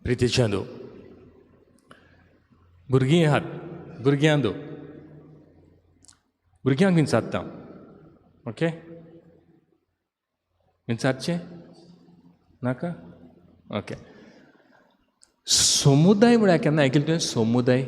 प्रितीच्या दो भुरगीं आहात, भुरग्यां दो भुरग्यांक विचारता, ओके, विचारचें नाका? ओके. समुदाय म्हळ्यार केन्ना आयकलें तुवें? समुदाय,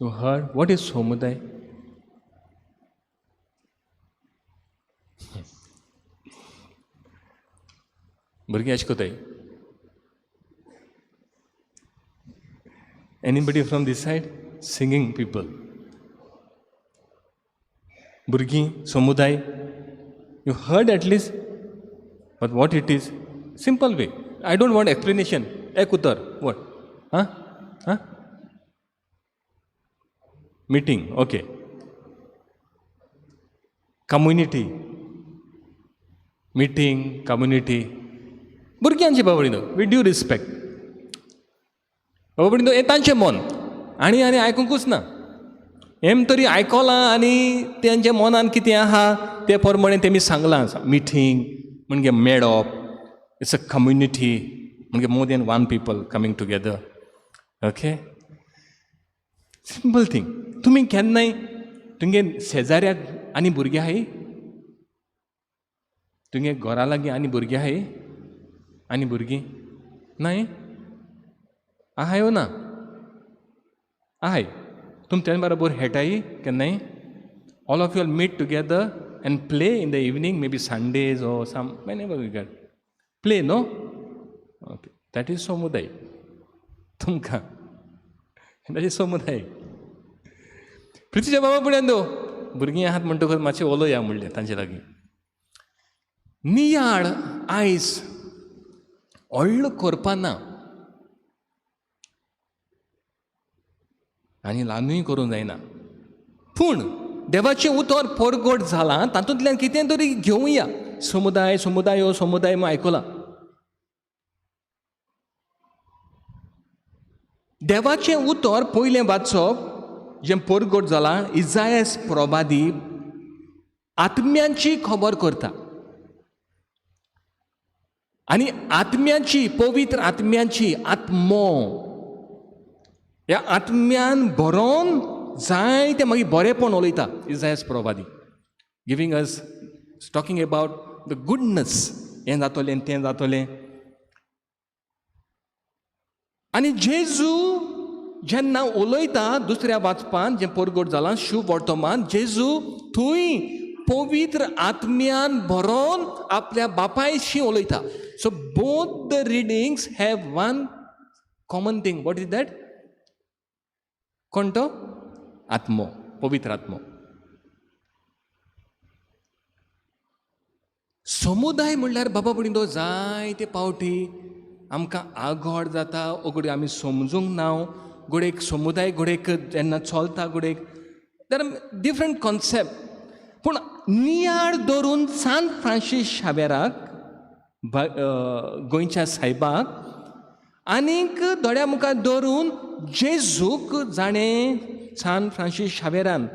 you heard what is समुदाय? भुरगीं अशें कोताय. Anybody from this side? Singing people. भुरगीं, समुदाय, you heard at least, but what it is? Simple way, I don't want explanation. एक उतर, what? हां हां, meeting, okay. Community, meeting, community. भुरग्यांची बाबा विथ ड्यू रिस्पेक्ट बाबा, हें तांचें मन आनी आनी आयकुंकूच ना. हेम तरी आयकलां आनी तेंच्या मनान कितें आहा ते प्रमाणे तेमी सांगलां. मिटींग म्हणजे मेळप, it's a community म्हणजे more than one people coming together. Okay, simple thing. तुमी केन्नाय तुमगे शेजाऱ्याक आनी भुरगे आहाय, तुमगे घरा लागीं आनी भुरगे आहाय, आनी भुरगीं नाय आहाय वो ना आहाय? तुमी तेंचे बरोबर खेळटाय केन्नाय? All of you all meet together and play in the evening, maybe Sundays or some whenever you get play, no? Okay, that is समुदाय. तुमकां that is समुदाय. प्रितीच्या बाबा फुड्यान दो भुरगीं आहात म्हणटकच मातशें उलोवया म्हणलें तांचे लागीं. नियाळ आयज व्हडलो करपा ना आनी ल्हानूय करूंक जायना, पूण देवाचें उतर परगट जालां, तातूंतल्यान कितें तरी घेवया. समुदाय, समुदाय, हो समुदाय म्हूण आयकलां. देवाचें उतर पयलें वाचप जें परगट जालां, इजायस प्रवादी आत्म्यांची खबर करता आनी आत्म्याची, पवित्र आत्म्याची, आत्मो ह्या आत्म्यान भरोन जायते मागीर बरेंपण उलयता. इजायस प्रवादी giving us, talking about the goodness, हें जातलें तें जातलें. आनी जेजू जेन्ना उलयता दुसऱ्या वाचपान जें परगट जालां शुभ वर्तमान, जेजू थंय पवित्र आत्म्यान भरोन आपल्या बापायशी उलयता. So both the readings have one common thing. What is that? कोण तो? आत्मो, पवित्र आत्मो. समुदाय म्हणल्यार बाबा भयणींनो जायते पावटी आमकां आगोड जाता, घडये आमी समजूंक ना, घडयेक समुदाय घडयेक जेन्ना चलता घडयेक there are different concept. पूण नियाळ धरून सांत फ्रांसीस शावेराक, गोंयच्या सायबाक आनीक दोळ्या मुखार धरून जेजूक, जाणें सांत फ्रांसीस शावेरान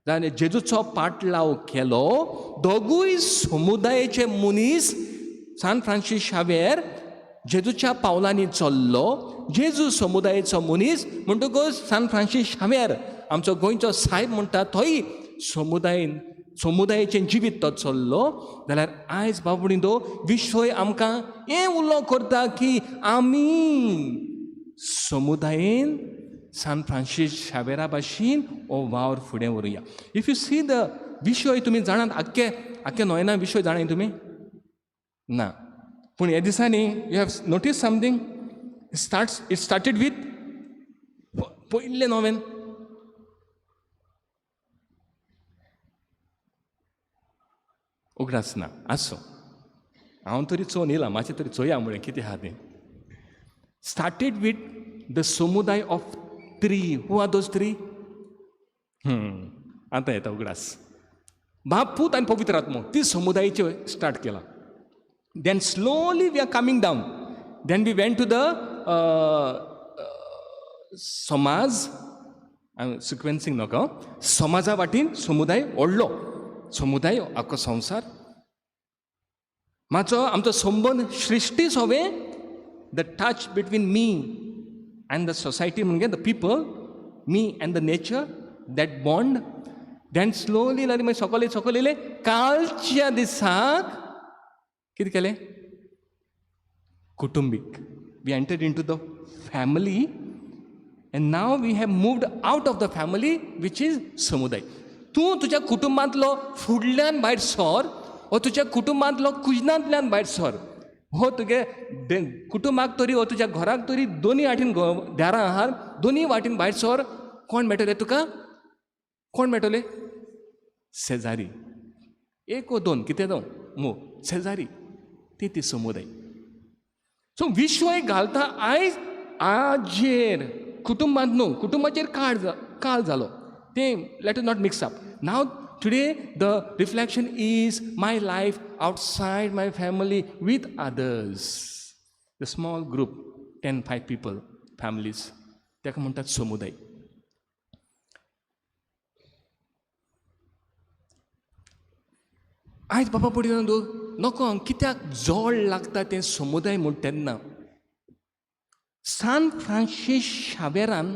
जाणें जेजूचो पाटलाव केलो, दोगूय समुदायेचे मनीस. सांत फ्रांसीस शावेर जेजूच्या पावलांनी चल्लो, जेजू समुदायेचो मनीस म्हणटकच सांत फ्रांसीस शावेर आमचो गोंयचो सायब म्हणटा तोय समुदायेन, समुदायेचें जिवीत तो चल्लो. जाल्यार आयज बाबा भयणींनो विश्वय आमकां हें उलो करता की आमी समुदायेन सांत फ्रांसीस शावेरा भाशेन हो वावर फुडें व्हरुया. If you see the विशय तुमी जाणात, आख्खे आख्खे नोयना विशय जाणाय तुमी ना, पूण ह्या दिसांनी you have notice something. Starts, it started with पयलें नोवेन. उगडास ना, आसूं, हांव तरी चोवन येयलां, मातशें तरी चोया म्हळें कितें आहा तें. Started with the समुदाय of three. Who are those three? आतां येता उगडास. बाप, पूत आनी पवित्र आत्मो, ती समुदायेचे स्टार्ट केला. Then slowly we are coming down. Then we went to the समाज, सिक्वेन्सींग नाका, समाजा वाटेन समुदाय व्हडलो समुदाय, आख्खो संवसार. मातसो आमचो संबंद सृश्टी सोवे The touch between me and the society म्हणजे the people, me and the nature, that bond. Then slowly लागली मागीर सकयल सकयल येयले. कालच्या दिसाक कितें केलें? कुटुंबीक. We entered into the family and now we have moved out of the family which is समुदाय. तूं तुज्या कुटुंबांतलो फुडल्यान भायर सर, वो तुज्या कुटुंबांतलो कुजनांतल्यान भायर सर, हो तुगे कुटुंबाक तरी हो तुज्या घराक तरी दोनी वाटेन दारां आहार, दोनी वाटेन भायर सर, कोण मेळटले तुका? कोण मेळटले? शेजारी. एक वो दोन कितें जावं मो शेजारी, ती ती समुदाय. सो विश्वय घालता आयज आजेर, कुटुंबांत न्हू, कुटुंबाचेर काळ जालो तें. Let us not mix up. Now today the reflection is my life outside my family with others, the small group, 10-5 people, families, ताका म्हणटात समुदाय. आयज बाबा पडिल्लो नको कित्याक जोड लागता तें समुदाय म्हूण. तेन्ना सान फ्रांसीस शावेरान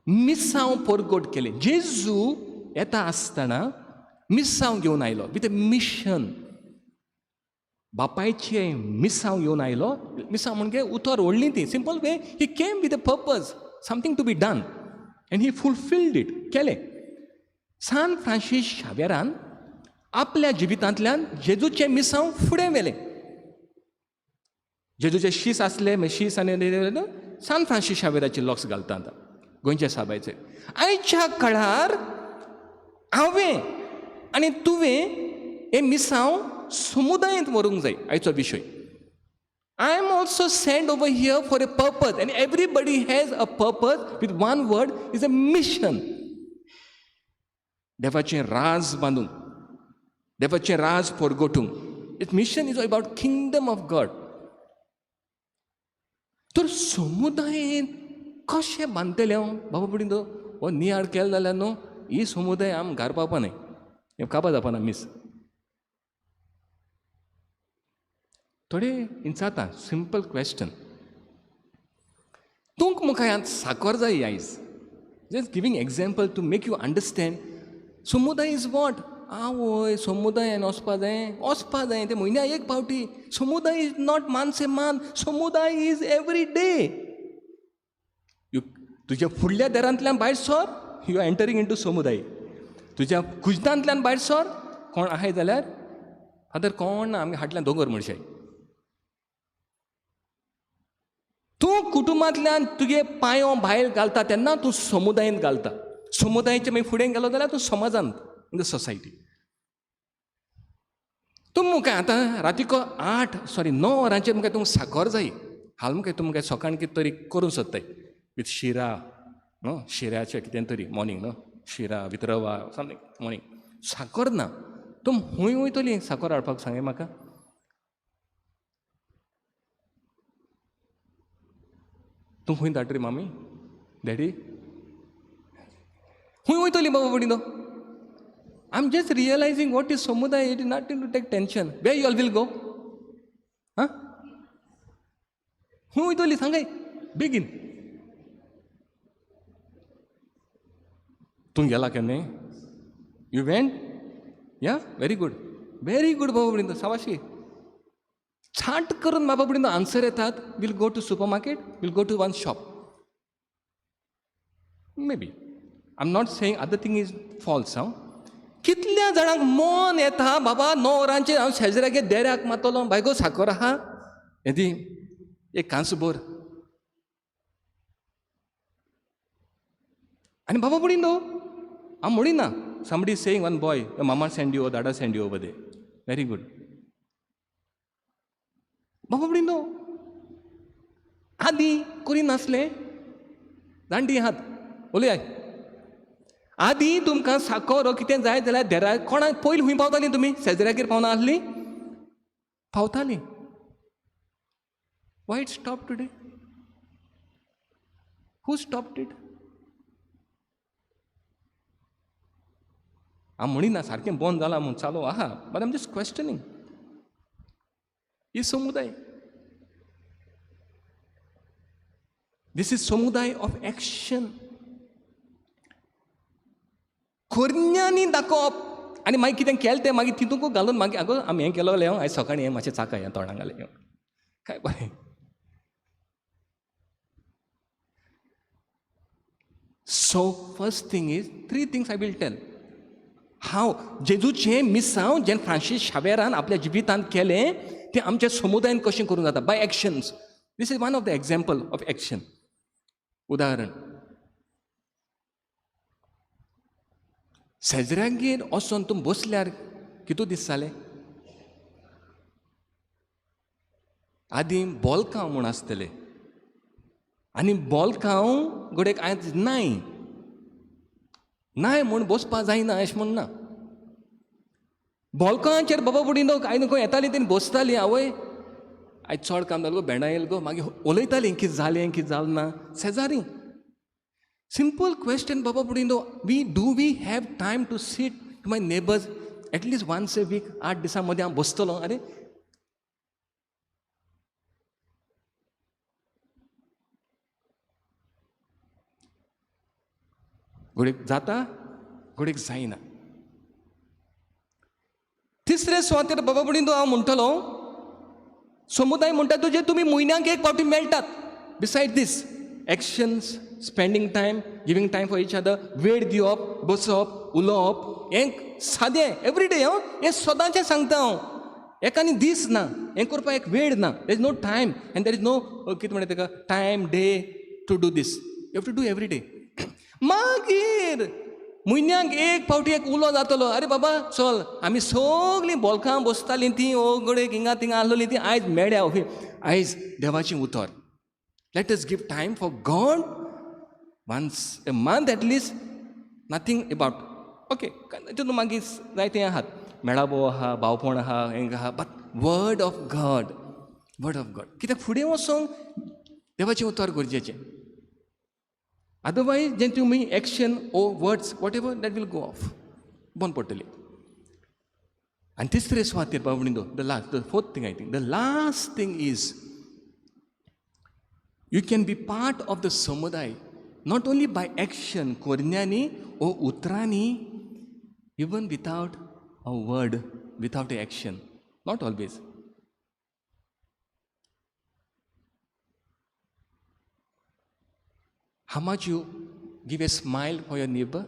मिसांव परगट केलें. जेजू येता आसतना मिसांव घेवन आयलो विथ अ मिशन. बापायचें मिसांव घेवन आयलो. मिसांव म्हणजे उतर व्हडली ती, simple way. He came with a purpose, something to be done, and he fulfilled it. केलें. सान फ्रांसीस शावेरान आपल्या जिवितांतल्यान जेजूचें मिसांव फुडें व्हेलें. जेजूचे शीस आसले, मागीर शीस आनी सान फ्रांसीस शावेराचे लॉक्स घालता आतां गोंयच्या साबायचेर. आयच्या काळार हांवें आनी तुवें हें मिसांव समुदायेंत व्हरूंक जाय. आयचो विशय, I am also sent over here for a purpose, and everybody has a purpose with one word, is a mission. देवाचें राज बांदूंक, देवाचें राज परगटूंक. It mission is about kingdom of God. तर समुदायेंत कशें बांदतलें हांव बाबा पडिंदो? हो नियाळ केलो जाल्यार न्हू ही समुदाय आम घार पावपा न्हय, हें काबा जावपा ना मीस. थोडे इंचाता सिंपल क्वेश्चन, तूंक मुखार साकर जाय आयज. Just giving example to make you understand समुदाय is what. आवय समुदायान वचपा जाय, वचपा जाय तें म्हयन्या एक फावटी. समुदाय is not मानसे मान, समुदाय is every day. You तुज्या फुडल्या दारांतल्यान भायर sir, you are entering into समुदाय. तुज्या कुजनांतल्यान भायर सर, कोण आहाय जाल्यार फादर कोण ना, आमी हाडल्यान दोंगर म्हणशाय. तूं कुटुंबांतल्यान तुगे पांयो भायर घालता तेन्ना तूं समुदायेंत घालता. समुदायाचे मागीर फुडें गेलो जाल्यार तूं समाजांत, इन the society. तूं मुखार आतां रातीको 9 वरांचेर मुखार तुमकां साकर जाय. हाल मुखार तुमकां सकाळ कितें तरी करूंक सोदताय विथ शिरा न्हू, शिऱ्याचें कितें तरी मॉर्निंग न्हू, शिरा with rava something morning. साकर ना, तूं खंय वयतली साकर हाडपाक सांगे म्हाका? तूं खंय धाडट रे मामी डॅडी? खंय वयतली बाबा पडिनो? I am just realising what is समुदाय. It is nothing to take tension. Where you all will go? हां, खंय वयतली सांगाय बेगीन. तूं गेला केन्ना? You went? Yeah, very good, very good बाबा पडिनो, साबाशी. छाट करून बाबा पडिनो आन्सर येतात. Will go to super market, will go to one shop. May be I am not saying other thing is false. हांव कितल्या जाणांक मन येता बाबा 9 वरांचेर हांव शेजऱ्यागेर देऱ्याक मातलो, बायगो साकर आहा येदी एक कांस भर. आनी बाबा पडिनो हांव म्हणिना. Somebody saying one boy, mama send you, dada send you over there. Very good. बाबा पडिनो आदी करिनासलें जाणटी आहात उलयाय. आदी तुमकां साकर कितें जाय जाल्यार देरा कोणाक पयलीं खंय पावतालीं तुमी? शेजऱ्यागेर पावना आसलीं? पावतालीं. Why it stop today? Who stopped it? हांव म्हणिना सारकें बंद जालां म्हूण चालू आहा, but I am just questioning. ही समुदाय. This is समुदाय ऑफ एक्शन. खोरन्यांनी दाखोवप आनी मागीर कितें केलें तें मागीर तितूंक घालून मागीर आगो आमी हें केलो हांव आयज सकाळीं हें मातशें चाका हें तोंडाक घालें काय बरें. So first thing is, three things I will tell. हांव जेजूचें मिसांव जें फ्रांसीस शावेरान आपल्या जिवितांत केलें तें आमच्या समुदायान कशें करूंक जाता by actions. This is one of the example of action. उदाहरण, शेजऱ्यांगेर वचोन तूं बसल्यार कितू दीस जाले? आदीं बोलकांव म्हूण आसतले आनी बोलकांव घडयेक आयज नाय नाय म्हूण बसपा जायना अशें म्हूण ना. बोलकांचेर बाबा बुडी न्हू कांय न्हू येताली तेणी बसताली, आवय आयज चड काम जालें गो, भेंडा येयल गो, मागीर उलयताली कितें जालें कितें जालें ना. शेजारी सिंपल क्वेश्चन बाबा बुडी न्हू, we do we have time to sit to my neighbours at least once a week? 8 दिसां मदीं हांव बसतलो. अरे घडयेक जाता, घडयेक जायना. तिसरे सुवातेर बाबा बुडी न्हू हांव म्हणटलो, समुदाय म्हणटा तुजे तुमी म्हयन्याक एक फावटी मेळटात. Beside this actions, spending time, giving time for each other, वेळ दिवप, बसप, उलोवप, हें सादें एवरीडे. हांव हें सदांचें सांगता. हांव एकानी दीस ना, हें करपाक एक वेळ ना. There is no time and there is no कितें म्हणटा तेका time day to do this. You have to do every day. मागीर म्हयन्याक एक फावटी एक उलो जातलो, अरे बाबा चल आमी सगळीं बोलकां बसतालीं तीं ओगडेक हिंगा थिंगा आसलोलीं तीं आयज मेळ्या. ओके, आयज देवाचें उतर. Let us give time for God once a month at least. Nothing about okay तितून मागीर जायतें आहात, मेळावो आहा, भावपण आहा, हें आहा, but word of God, word of God. कित्याक फुडें वचोंक देवाचें उतर गरजेचें. अदरवायज जें तुमी action or words whatever that will go off, बंद पडटली. आनी तिसरे सुवातेर बाबणींदो, the last, the fourth thing I think, the last thing is you can be part of the समुदाय not only by action, कोरन्यांनी ओ उतरांनी, even without a word, without a action, not always. How much you give a smile for your neighbor?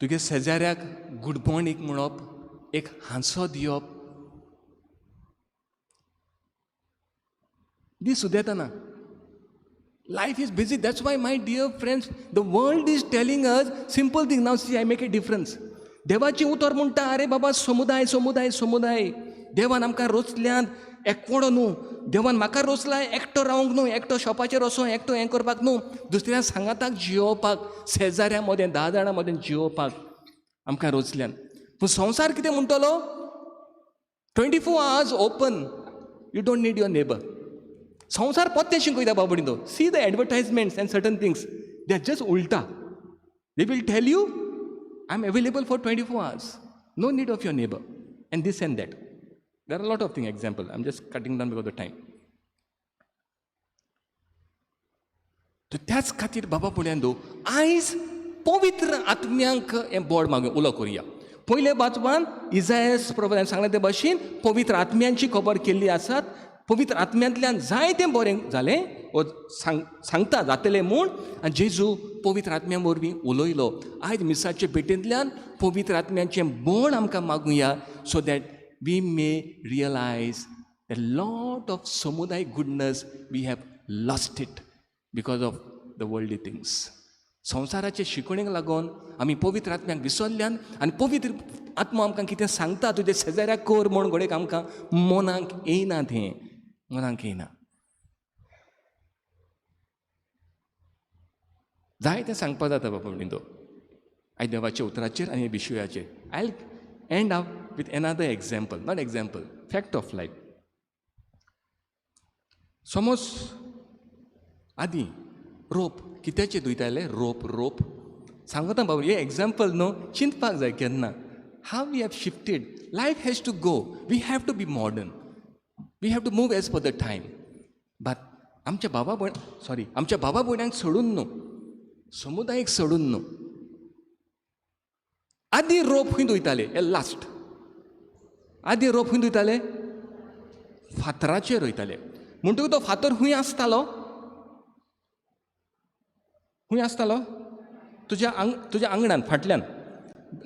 तुगे शेजाऱ्याक good morning म्हणप, एक हांसो दिवप, दीस सुद्दां. Life is busy. That's why, my dear friends, the world is telling us simple thing. Now see, I make a difference. देवाचें उतर म्हणटा, अरे बाबा समुदाय समुदाय समुदाय. देवान आमकां रोचल्यान एकवडो न्हू, देवान म्हाका रोचला एकटो रावंक न्हू, एकटो शॉपाचेर वचों, एकटो हें करपाक न्हू, दुसऱ्या सांगाताक जियोवपाक, शेजाऱ्या मदें 10 जाणां मदें जियोवपाक आमकां रोचल्यान. पूण संवसार कितें म्हणटलो, 24 hours open, you don't need your neighbour. संवसार पोत्तें शिकयता बाबडी तो. See the advertisements and certain things, they are just उल्टा. They will tell you I am available for 24 hours, no need of your neighbour and this and that. There are a lot of things, example. I'm just cutting down because of the time. तर त्याच खातीर बाबा पुण्यान आयज पवित्र आत्म्यांक हें board मागून उलो करुया. पयले बाजवान इजायस प्रभुन सांगलें ते भाशेन पवित्र आत्म्यांची खबर केल्ली आसात. पवित्र आत्म्यांतल्यान जायतें बरें जालें ओ सांगता जातलें म्हूण. आनी जेजू पवित्र आत्म्या वरवीं उलयलो. आयज मिसाचे भेटेंतल्यान पवित्र आत्म्यांचें बोण आमकां मागुया, so that we may realize a lot of samudai goodness we have lost it because of the worldly things. संवसाराचे शिकवणेक लागून आमी पवित्र आत्म्याक विसरल्यान आनी पवित्र आत्मा आमकां कितें सांगता, तुजे शेजाऱ्याक कर म्हूण घडयेक आमकां मनाक येयना, तें मनाक येयना. जाय तें सांगपाक जाता बाबा म्हणटो आयज देवाच्या उतराचेर आनी विशयाचेर. I end up with another example, not example, fact of life. समज आदीं रोप कित्याचें धुयताले, रोप रोप सांगता बाबा, हें एग्जाम्पल न्हू, चिंतपाक जाय केन्ना. How we have shifted, life has to go, we have to be modern. We have to move as per the time. But आमच्या बाबा भयण, सॉरी, आमच्या बाबा भयण्यांक सोडून न्हू, समुदायेक सोडून न्हू. आदी रोप खंय धुयताले? हे लास्ट. आदी रोप खंय धुयताले? फातराचेर रोयताले. म्हणटकूच तो फातर खंय आसतालो? खंय आसतालो? तुज्या तुज्या आंगणान फाटल्यान.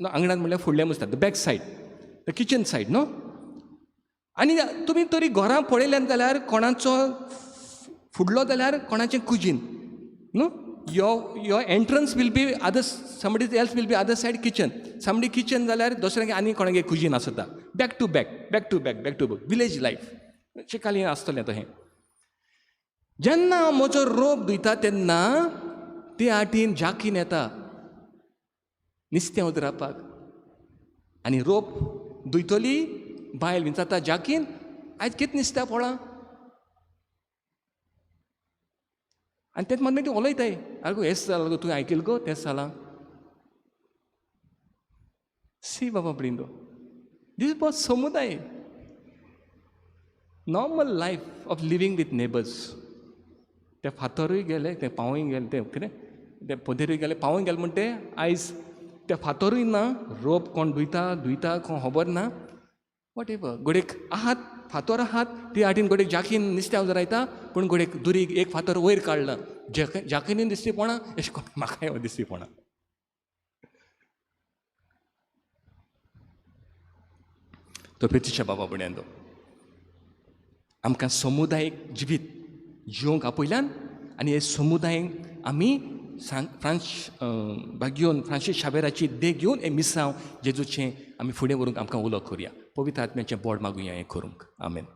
आंगणान म्हणल्यार फुडल्या आसता, the back side, the kitchen side न्हू. आनी तुमी तरी घरां पळयल्यान जाल्यार कोणाचो फुडलो जाल्यार कोणाचें कुजीन न्हू. Your entrance will be other, somebody else will be other side kitchen, somebody kitchen जाल्यार दुसऱ्यांगे आनी कोणागे कुजीन आसता. Back to back, back to back, back to back, village life Chicalim आसतलें तशें. जेन्ना हांव म्हजो रोप धुयता तेन्ना ते आटीन जाकीन येता निस्तें उदरापाक, आनी रोप धुयतली बायल विचारता जाकीन, आयज कितें निस्त्या पोळां? आनी तेच मागीर ती उलयताय, आगो हें जालां गो, तुवें आयकल गो तेंच जालां. सी बाबा ब्रिंदो, दीस वॉज समुदाय, normal life of living with neighbours. ते फातरूय गेले, ते पावूय गेले, ते कितें ते पदेरूय गेले, पावूय गेले. म्हण ते आयज ते फातरूय ना, रोप कोण धुयता धुयता कोण खबर ना, what ever. घोडेक आहात फातर आहात, ती आटीन घोडेक जाकीन निस्त्याव जरायता, पूण घोडेक दुरीग एक फातर वयर काडला, जाकीनूय दिसती पोणा, अशें कोण म्हाकाय दिसती पोणा. तो प्रितीच्या बाबा भयण्यानो, आमकां समुदायीक जिवीत जिवंक आपयल्यान आनी हे समुदायेक आमी फ्रांस भाग्योन फ्रांसीस शावेराची देख घेवन हें मिसांव जेजूचें आमी फुडें व्हरूंक आमकां उलो करुया. पवित्र आत्म्याचें बोड मागुया हें करूंक. आमेन.